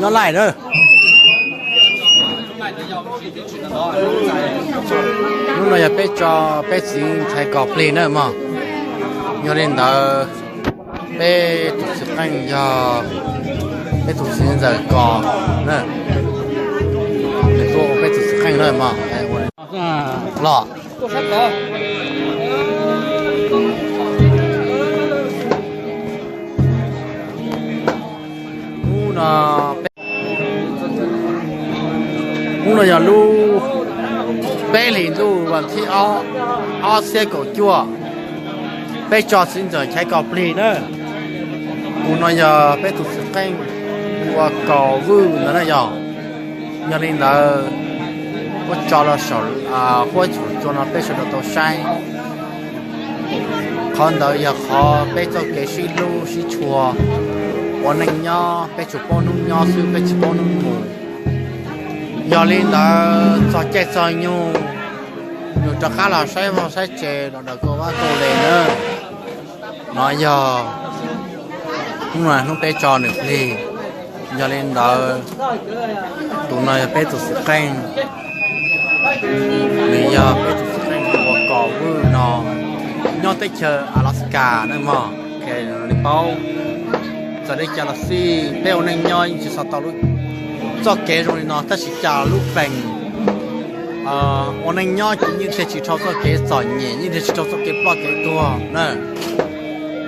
Nyob Laij na. Hnub no yog peb tso peb txiv Nchaiv Kos plig na mog. Yog li ntawd peb tus txiv qeej yog peb tus txiv ntxawm Kos na. Nws tuaj ua peb tus txiv qeej na mog. Los. Hnub no, hnub no yog lub peb hlis ntuj vas thib ob, ob txhiab kaum cuaj. Peb tso txiv ntxawm Nchaiv Kos plig na. Tus no yog peb tus txiv qeej ua Kos Vwj ntawd na yog. Yog li ntawd, huab tso los saum huab txhum cua no peb sawv daws tau saib. Qhov ntawd yog qhov peb txoj kev sib hlub sib tshua, ua neej nyob peb tsuas paub hnub nyob xwb peb tsis paub hnub mus. Yog li ntawd txog caij txog nyoog, nws rov qab los saib vaj saib tsev los daws kauj vab kauj le na. No yog hnub no hnub peb tso nws plig. Yog li ntawd, tus no yog peb tus txiv qeej, nws yog peb tus txiv qeej ua Kos Vwj no, nyob teb chaws Alaska na mog. Li paub, txawm li cas los xij peb ua neej nyob yeej tsis xav tau lub txoj kev zoo li no tab sis cas lub peem ua neej nyob ces yeej thiaj tsis dhau txoj kev txom nyem, yeej thiaj tsis dhau txoj kev ploj kev tuag na.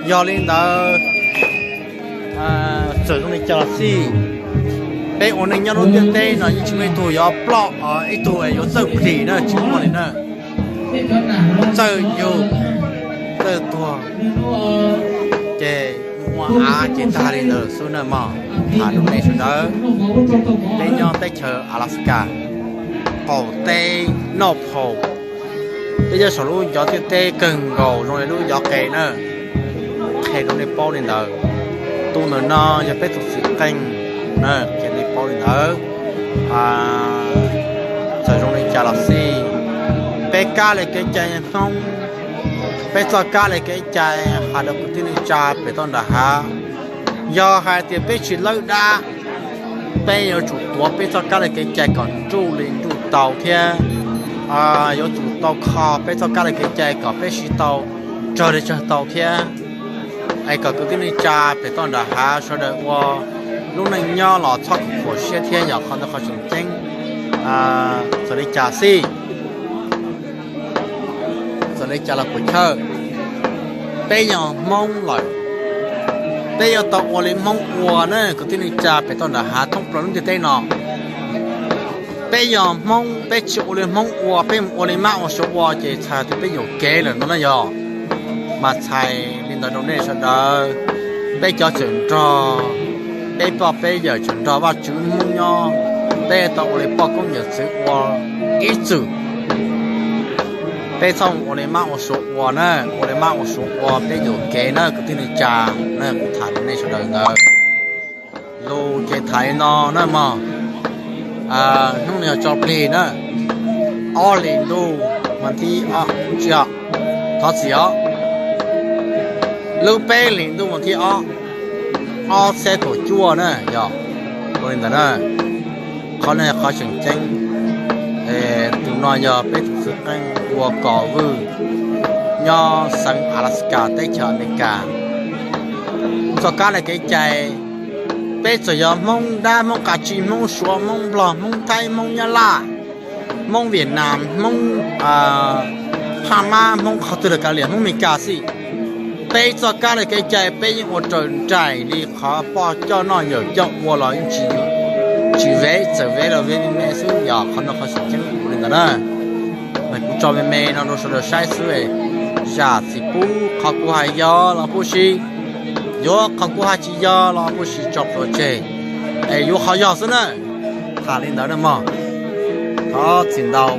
Yog li ntawd, txawm zoo li cas los xij, peb ua neej nyob lub ntiaj teb no yeej tsis muaj ib tug yuav ploj, ib tug yuav txawj plig na, tsis muaj li na. Txawj yug, txawj tuag, ces mus ua av ces tag li ntawd xwb na mog. Tham rau nej sawv daws, peb nyob teb chaws Alaska, qaum teb noj phau, peb nyob saum lub ncov ntiaj teb kawg nkaus zoo li lub ncov qe na. Qhia rau nej paub li ntawd, tus ntawm no yog peb tus txiv qeej na, qhia nej paub li ntawd. Txawm zoo li cas los xij, peb kab li kev cai Hmoob, peb txoj kab li kev cai hais rau kwv tij neej tsa pem toj nram hav, yog hais tias peb tsis lawb dab, peb yuav tsum tuav peb txoj kab li kev cai kom nruj li nruj tau thiab yuav tsum tau kho peb txoj kab li kev cai kom peb siv tau tsawg li tsawg tau thiab. Es kom kwv tij neej tsa pem toj nram hav sawv daws ua lub neej nyob los txhob khuam siab thiab yog qhov ntawd qhov tseem ceeb. Txawm li cas xij, txawm li cas los puas chawj, peb yog Hmoob lawm, peb yuav tau ua li Hmoob ua na kwv tij neej tsa pem toj nram hav thoob plaws lub ntiaj teb no. Peb yog Hmoob, peb tsis ua li Hmoob ua, peb mus ua li mab ua suav ua ces txhais tias peb yuam kev lawm no na yog. Mas txhais li ntawd rau nej sawv daws, peb cov tseem nrog peb pog peb yawm tseem nrog Vajtswv Hmoob nyob, peb tau ua li poj koob yawm txwv ua ib txwm. Peb txhob mus ua li mab ua suav ua na, ua li mab ua suav ua peb yuam kev na kwv tij neej tsa. Na kuv tham rau nej sawv daws ntawd, lus ces tham li no na mog. Hnub no yog tso plig na, ob hlis ntuj vas thib, thov txim os, lub peb hlis ntuj vas thib ob, ob txhiab kaum cuaj na yog. Ua li ntawd na, qhov no yog qhov tseem ceeb. Tus no yog peb tus txiv qeej ua Kos Vwj nyob xeev Alaska teb chaws Amelikas. Txoj kab li kev cai, peb txawm yog Hmoob dab, Hmoob Qas Tsij, Hmoob Suav, Hmoob Nplog, Hmoob Thaib, Hmoob Nyab Laj, Hmoob Vietnam, Hmoob Phaj Mab, Hmoob qhov twg los kav liam, Hmoob Amelikas xij, peb txoj kab li kev cai peb yeej ua raws nraim li qhov pog coj noj yawm coj ua los yeej tsis, tsis vev, txawm vev los vev me me xwb yog qhov no qhov tseem ceeb li ntawd na. Mas kuv tso me me no rau sawv daws saib xwb, zam txim pub, qhov kuv hais yog los pub si, yuav qhov kuv hais tsis yog los pub si tso plhuav tseg, es yuav qhov yog xwb na. Tham li ntawd na mog, thov txim ntau.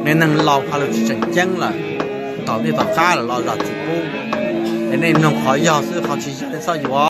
Niag neeg laus hais lus tsis tseem ceeb lawm, tom ntej tom qab lawm los zam txim pub, es nej mloog qhov yog xwb, qhov tsis yog nej txhob yuav.